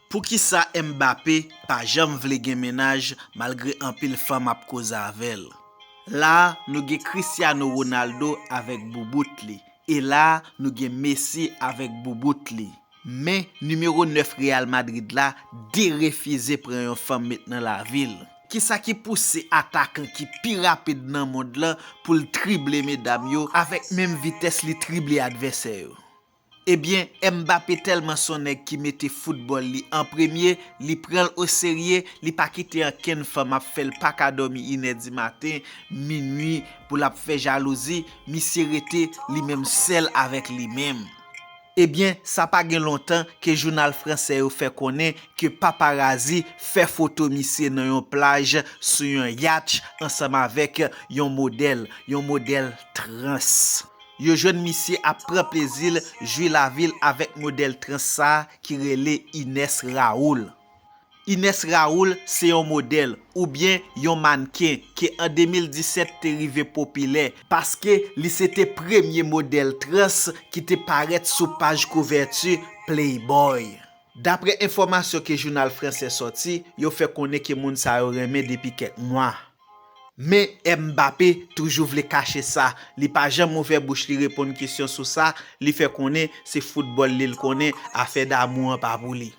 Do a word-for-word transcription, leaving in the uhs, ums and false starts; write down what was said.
Poukisa Mbappé pa janm vle gen mennaj malgre anpil fanm ap koze avè l? La a, nou gen Cristiano Ronaldo avèk boubout li. E la a, nou gen Messi avèk boubout li. Men, nimewo nèf Real Madrid la derefize pran yon fanm met nan lavi l. Kisa ki pouse atakan ki pi rapid nan mond lan pou l trible medam yo avèk menm vitès li trible advèsè yo? Ebyen, Mbappé tèlman se yon nèg ki mete foutbòl li an premye, li pran l oserye, li pa kite ankenn fanm ap fè l pa ka dòmi inè di maten, minui, pou l ap fè jalouzi, misye rete li menm sèl avèk li menm. Ebyen, sa pa gen lontan ke jounal fransè yo fè konnen ke paparazi fè foto misye nan yon plaj sou yon yatch ansanm avèk yon modèl, yon modèl trans. Yo jwenn misye ap pran plezi l, jwi lavi l avèk modèl trans sa a ki rele Ines Raoul. Ines Raoul se yon modèl oubyen yon mannken ke an de mil disèt te rive popilè paske li se te premye modèl trans ki te parèt sou paj kouvèti Playboy. Daprè enfòmasyon ke jounal fransè sòti, yo fè konnen ke moun sa yo renmen depi kèk mwa. Men Mbappé toujou vle kache sa. Li pa janm ouvè bouch li reponn kesyon sou sa, li fè konnen se foutbòl li l konnen, afè damou an pa pou li.